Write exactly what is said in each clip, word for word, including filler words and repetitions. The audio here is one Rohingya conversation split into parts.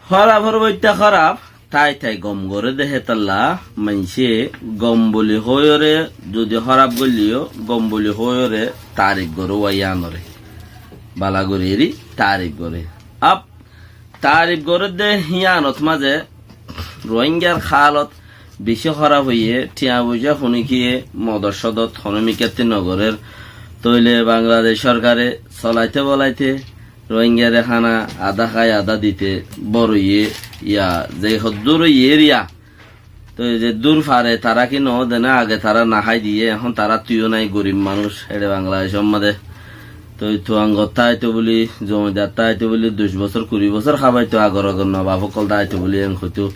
Hóraf or bútore hóraf, tái tái gom goré dé hétolla, maincé gom buli hoiyóre, zodi hóraf goilleyó, gom buli hoiyóre tarif goré wá yíanoré. Bála gorí eri tarif goré. Ab tarif goré dé híanot mazé Rohingyar hálot bicí hóraf óiye, thiañ foicá honikiyé modot sodot hono mikkátti nogorér. Tóile Bangladec sórkare solaité bolaité Rohingyare hána adá hái adá dite bóroiye, ya ze hoddúr óiye eriya. Toi zeddúr fare tará ki noó de né, age tará nahái diyé, ehón taráttu yó nái, gorib manúic, héçe Bangladecór mazé. Toi tuañgor táito buli, zomidattá aito buli, duc bosór, kuri bosór hábaito, agor agor nobab ókkol táito buli, en hoitó.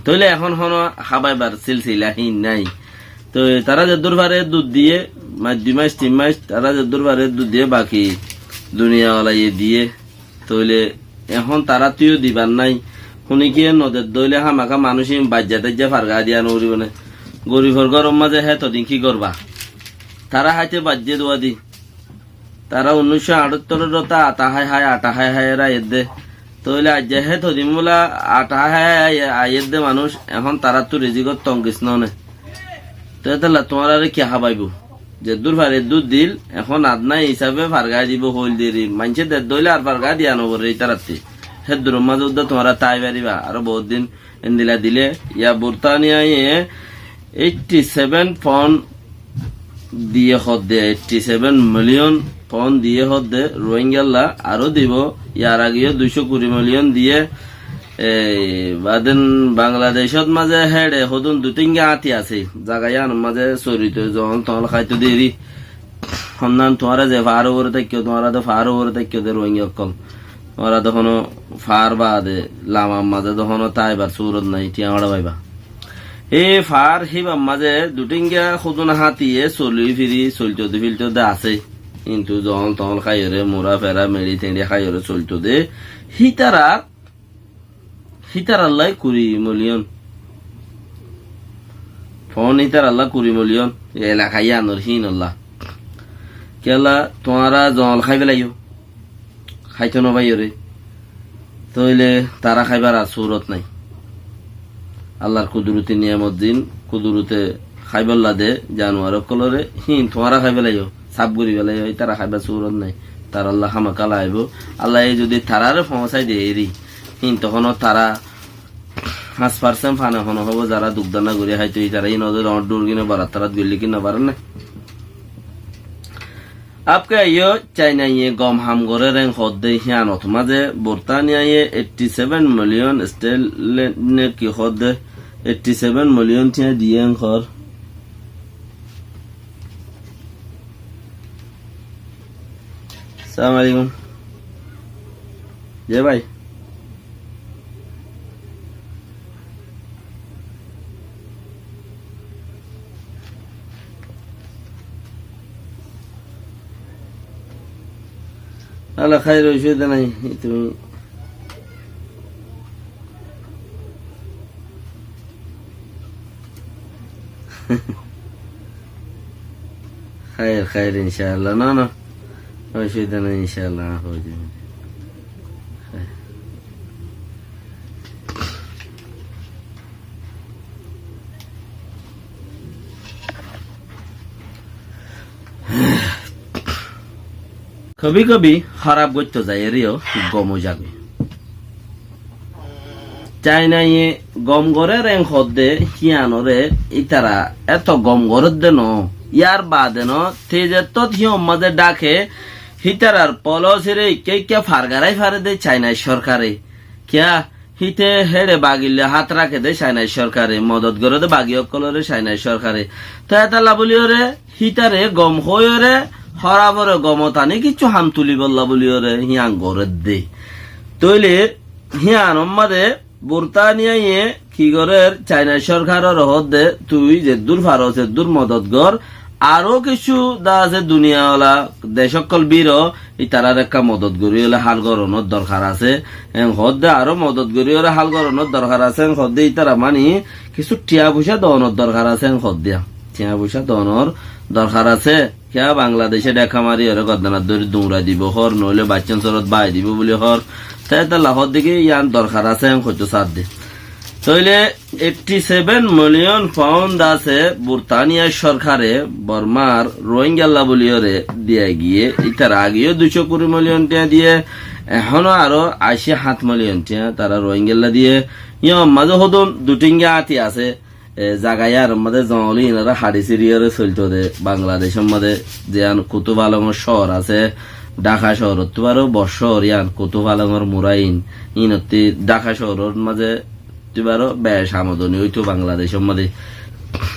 Tóile ehón honó hábaibar silsila híin nái. Toi tará zeddúr fare dud diyé, maic dui maic tin maic, tará zeddúr fare dud diyé, baki duniyawalaye diyé. Tóile ehón taráttu yó dibar nái. Honikiyé nodedde óile hámaká manúic ín baijja taijja fargá diya noforibó né. Gorifor góror mazé hétodin ki gorba? Tará háite baijjé duwa di. Tará unnúiccó añçáttoror ot ata hái hái, ata hái hái ere aiyédde. Tóile aijja hétodin bóla ata hái hái aiyédde manúic, ehón taráttu rizikor tongis noó né. Te hétolla tuáñráre ki hábaibo? Zeddúr fare eddúr dil, ehón adná isafe fargái dibo hoil deri. Maincé dedde óile ar fargái diya noforé ítarattí. Hédduror mazé uddá tuáñra tái faribá. Aró bout din endila dile, ya Burtaniyaye eighty seven pound diyé hoódde, eighty seven million pound diyé hoódde Rohingyalla, aró dibo, yar ageyó duicó kuri million diyé. Ei, baden Bangladecót mazé héçe hodún dui tinnga áñti asé, zaga yíanor mazé sorito, zoñgol toñgol háito deri. Honnán tuáñra ze faár uore táikko, tuáñra de faár uore táikko de Rohingya ókkol. Tuáñra de honó faár baade lamar mazé de honó táibar surot nái, thiañ óra faiba. Hé faár híbar mazé dui tinnga hodún háñtiye soli firi, solto de filto de asé. Kintu zoñgol toñgol háiyore, mura fera, meçi teçi háiyore solto de. Hítara Hítarallái kuri million. Fon hítarallá kuri million. E elaka yíanor híinollá. Kiyólla tuáñra zoñgol hái felaiyó. Háito nofaiyóre. Tóile tará háibar ar surot nái. Allar kuduruti niyamot din, kuduruti háibolla de januar ókkolóre, híin tuáñra hái felaiyó, saf gorí felaiyó, ítara háibar surot nái. Tarallá hámaká laibó. Allaye zodi taráre foóñsai de eri, híin tohóno tará fañs parsent fane hono hóbo, zará duk dana gorí háito, ítara híin ode doñr dur gine barat tarat goillé ki nofaré né? Abke aiyó, Cainaye gom ham gorér en hoódde híanot mazé Burtaniyaye eighty seven million sterling ne ki hoódde, eighty seven million thiañ diyé en hoór. Salam alaikum. Ye bhai. Ala khair, ocubidá nai, tumi khair, khair, incállah. No, no. Ocubidá nai, incállah, hoi dibo. Kobi kobi hóraf goitto zaiyóre yó gom ói zagói. Cainaye gom gorér en hoódde híanoré ítara éto gom gorédde noó. Yárbaade noó, tezettót híyan mazé dháke, hítarar polosiré ikká ikká fargarái fare dé Caina sorkare. Kiyá? Híte héçe bagilloi hát rake dé Caina sorkare, modot goré dé bagi ókkolóre Caina sorkare. Toi étalla bóliyoré, hítare gom hoiyóre, hóraforé gomot aní kiccú ham tulibolla bóliyoré híyan gorédde. Tóile híyan ommade Burtaniyaye ki gorér, Caina sorkaroré hoódde, tui zeddúr faros eddúr modot gor, aró kiccú dá asé duniyawala dec ókkol bíro, ítarar ekká modot goríyole hál goronor dorhar asé, en hoódde aró modot goríyole hál goronor dorhar asé, en hoódde ítara mani kissú thiañ foicá doonor dorhar asé, en hoódde thiañ foicá doonor dorhar asé. Kiyá Bangladece dhéka mari óre gordanat dóri duñrai dibo hoór, noóile baccán sorot bái dibo buli hoór. Te étalla hoódde ki yían dorkar asé, en hoitó saádde. Tóile eighty seven million pound asé Burtaniya sorkare Bormar Rohingyalla buli óre diya giyé. Ítara ageyó duicó kuri million tiañ diyé, ehóno aró ací háñt million tiañ tara Rohingyalla diyé. Yían mazé hodún dutinga áti asé. E, zaga yíanor mazé zoñli inora haçi siri óre soilto de, Bangladecor mazé ziyán Kutufalongor cóor asé, Dhaka cóorottú baró bor cóor yían Kutufalongor mura in, inottí Dhaka cóoror mazé tú baró bec amodoni óitou Bangladecor mazé.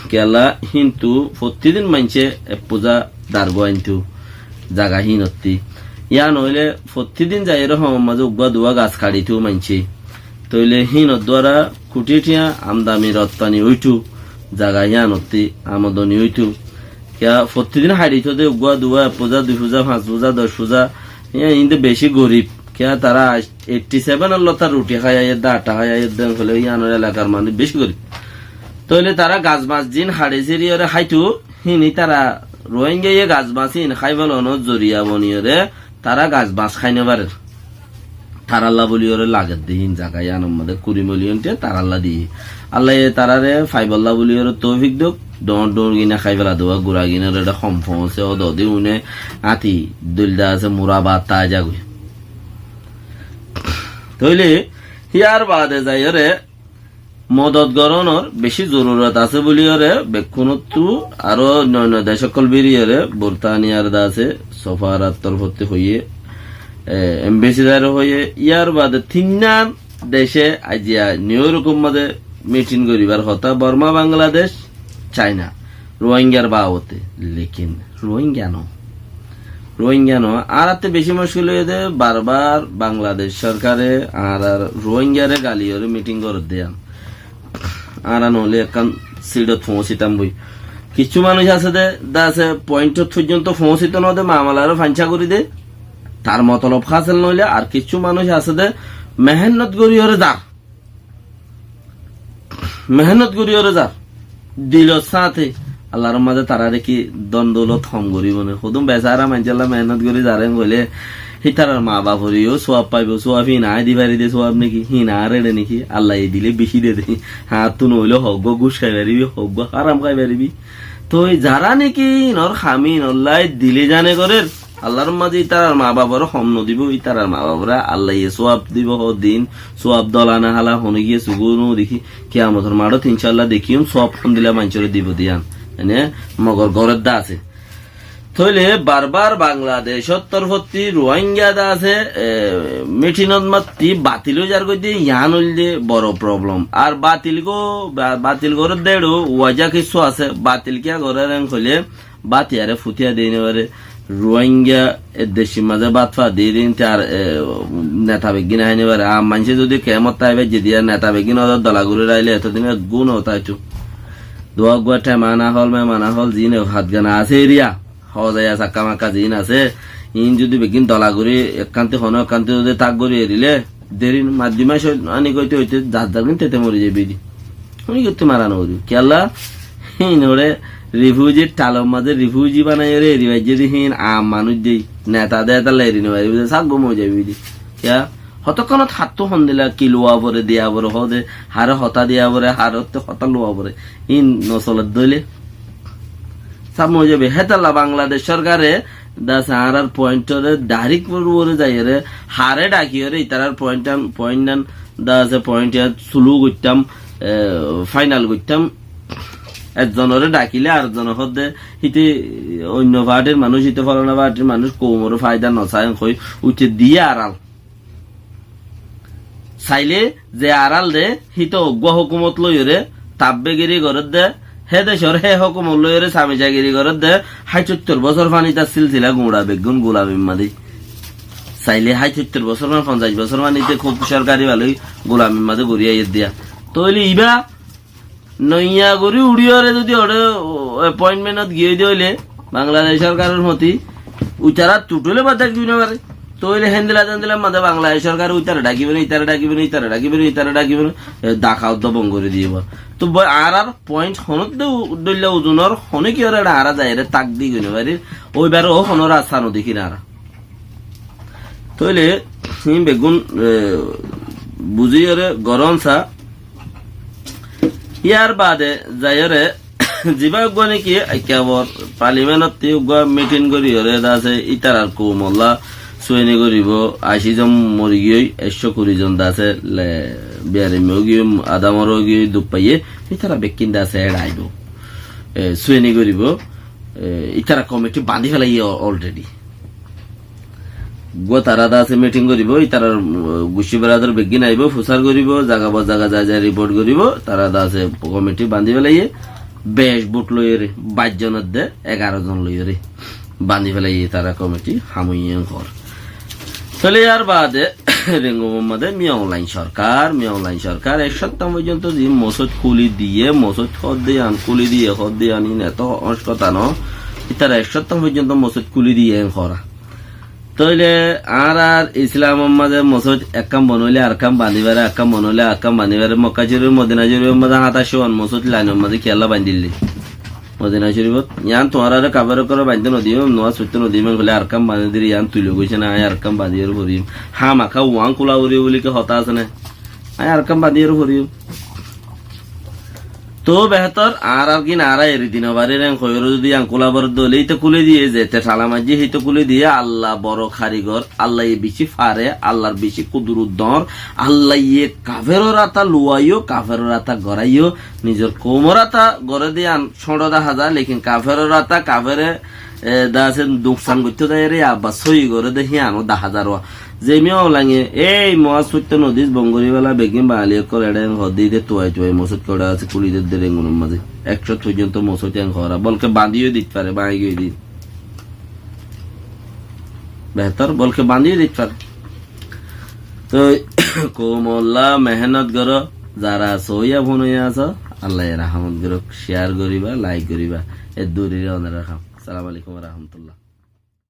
Kiyólla híntu fottí din maincé ek puza dargua aintó zaga hínottí. Yían óile fottí din zaiyóre homor mazé uggúa duwá gas kaçitó maincé. Tóile hínor duara kuthi thiañ amdani rottani óitou, zaga híanottí amodoni óitou. Kiyá fottí din haçitó de uggúa duwá, ek puza, dui puza, fañs puza, doc puza, yían inde beci gorib. Kiyá tara eighty seven or lota ruthi hái aiyér de, atta hái aiyér de, en hoile yíanor elakar manúic beci gorib. Tóile tara gas mas zin haçi siri óre háitou, híni tara Rohingyaye gas mas hín hái felonor zoriya boni óre tara gas mas hái no farer. Taralla buli óre lager de hín zaga yíanor mazé kuri million tiañ taralla diyé. Allaye tarare faibolla buli óre toufik douk, dhoóñr dhoóñr gina hái fela de, gura ginor eçe hom foóñse, ó dodi une áti dóilda asé, mura baat táa zagói. Tóile híyar baade zaiyóre modot gorónor beci zorurot asé buli óre bekkúnottú aró oinno oinno dec ókkol beri óre Burtaniyar de asé sofarator torfottí hoiyé, e, embesidaror hoiyé, yar baade tinnán dece aijja Niu Yorkor mazé mitin goribar hotá, Borma, Bangladec, Caina, Rohingyar babote. Lekin Rohingya no. Rohingya no. Añárattú beci muckil óiye de, barbar Bangladec sorkare añárar Rohingyare gali óre mitin gorer de yían. Añára noóile ekkán siçot foóñsitam boi. Kissú manúic asé de, de asé pointot foijjonto foóñsito no de, mamalaré fañsá gorí de. Tar motolob hásil noóile ar kissú manúic asé de, mehénnot gorí óre zar. Mehénnot gorí óre zar. Dilor sáñte Allar mazé tarare ki don doulot hom goríbo né? Hodún besára maincólla mehénnot gorí zar en hoilé, hítarar maa baforeyó sóab faibó, sóab híin aññí di fari dé sóab néki, híin añár eçe néki, Allaye dile beci de dé. Añáttu noóile hoggúa gúc hái faribí, hoggúa háram hái faribí. Toi zará néki híinor ham híinollá dile zane gorér, Allar mazé ítarar maa baforé hom nodibó, ítarar maa baforé Allaye sóab dibó, hodin sóab dola na hála, hone giyé sugú no dekí, kiyamotor maçot incálla dekíyum, sóab hondila maincóre dibó de yían. Ene mogor gorédda asé. Tóile barbar Bangladecór torfótti Ruáinga de asé, e, mitinot matti batil ói zargói de, yían óilde boro problem. Ar batil gó-, ba-, batil gorédde eçó wajá kissú asé, batil kiyá gorér en hoilé, bát iyáre futíya diyé no fare. Ruáinga e decor mazé bát fa diyé de, inte ar, e, neta beggín hái no fare. Ar maincé zodi kemot táibar zodi ar neta beggín ódor dola gorí raile etodin eggúa no táito. Duwa eggúa thema na hól, mema na hól, zine hátgana asé eriya. Hozaiya sakka makka zin asé. In zodi beggín dola gorí ekkánti hono ekkánti zodi tak gorí erile, Derin maddí mac ói, aní goite goite zar zar gin tete mori zaibi di. Honi gotte mara no foribo. Kiyólla? Híin ore refugee thalor mazé refugee banai ore eri faijje de híin aam manúic de. Neta de etalla eri no faribo de, sák gom ói zaibi di. Kiyá? Hotokkánot hattú hondila ki luwa fore, diya fore, hode, hare hotá diya fore, hare hotte hotá luwa fore. Híin no soler dóile. Sák gom ói zaibi. Hétalla Bangladec sorkare de asé añárar point ore direct ufore zaiyóre, hare dhakiyóre, itarar point an, point an, de asé point an sulu goittám, e, final goittám. Ekzonore dhakile arekzone hódde, híte oinno partir manúic, híte folana partir manúic, koumore faida no sai, hoi, uite diye aral. Saile ze aral de, híte uggúa hókumot loiyóre tabbegiri gorédde, hé decor hé hókumot loiyóre samicagiri gorédde, háitcóttor bosór fán ítar silsila guñça beggún gulamir mazé. Saile háitcóttor bosór fán, fonzaic bosór fán íte kúb sorkari baloi gulamir mazé gorí aiyér diya. Tóile ibá noiya gorí uçíyore zodi ore, o, appointment ot giyé de óile, Bangladec sorkaror foti uitará tuthóile baddák di no fare. Tóile héndilla téndilla mazé Bangladec sorkare ítara dhakibo né, ítara dhakibo né, ítara dhakibo né, ítara dhakibo né, e, dhaka uddá bon gorí dibo. Tó boi, añárar point honódde u-, dhoilla uzunor honé kiyóre eçe añára zaiyóre tak di goi no farir, óibare ó honó rasta no dekí añára. Tóile hín beggún, e, buzíyóre gorón sa. Yar baade zaiyóre zibá uggúa niki ekka bor parliamentottí uggúa mitin goríyore de asé ítarar koumolla sueni goríbo, ací zon mori giyói, ekcó kuri zon de asé le, biyarimma óigiyói, adamor óigiyói, duk faiyé, ítara bekkín de asé eçe aibó. E, sueni goríbo, e, ítara komiti bañdí felaiyé al-, already. Uggúa tará de asé mitin goríbo, ítarar, um, guccí beradar beggín aibó, fusár goríbo, zaga ba zaga zai zai riport goríbo, tará de asé komiti bañdí felaiyé, beci vot loiyóre, baic zonor de egaró zon loiyóre bañdí felaiyé tará komiti, ham óiye en hoór. Tóile yar baade Rengu Muhammode Miyan Aung Hlaing sorkar, Miyan Aung Hlaing sorkar ek soptá foijjonto zin mosóit kúli diyé, mosóit hoódde yián kúli diyé, hoódde yián hín eto hóñs hotá no, ítara ek soptá foijjonto mosóit kúli diyé en hoór. Tóile añárar Islamor mazé mosóit ekkán bon óile arekkán bañdí fare, ekkán bon óile arekkán bañdí fare. Mokka Corif, Modina Corifor mazé háñtaccó wán mosóit lainor mazé kiyólla bañdí dile? Modina Corifot, yián tuáñrare kafer ókkole bañdíto no diyum, nomas foitto no diyum hoilé arekkán bañdí dile, yián tui loi goijjós né, añí arekkán bañdíyore foriyum. Hámaká wán kúla foriyó buli ki hotá asé né? Añí arekkán bañdíyore foriyum. Tóu behétor, añárar gín añára eri di no farir, en hoiyóre zodi yián kúla foredde óile, íte kúli diyé, zete tala maijjé, híte kúli diyé, Allah boro karigor, Allaye beci fare, Allar beci kudurot doñr, Allaye kaferor ata luwaiyó, kaferor ata goráiyó, nizor koumor ata goré de yián cóñço dahá za, lekin kaferor ata, kafere, e, de asé nuksan goittó zaiyóre, abbar sóiyi goré de híyano dahá za. Ze Miyan Aung Hlainge, ei mohás foitto nodis bon gorí fela, beggín Bangali ókkol eçe en hoódde íte tuai tuai mosóit kora asé, kúli dedde Rengunor mazé. Ek cót foijjonto mosóit en hora, bolke bañdíyo dit fare, bañgi giyói de. Behétor, bolke bañdíyo dit fare. Tóu, koumolla mehénnot goró, zara soóiya fúnoiya asó, Allaye rahámot gorók, share goríba, like goríba. Eddurir onora ham. Assalamu alaikum wa rahmatullah.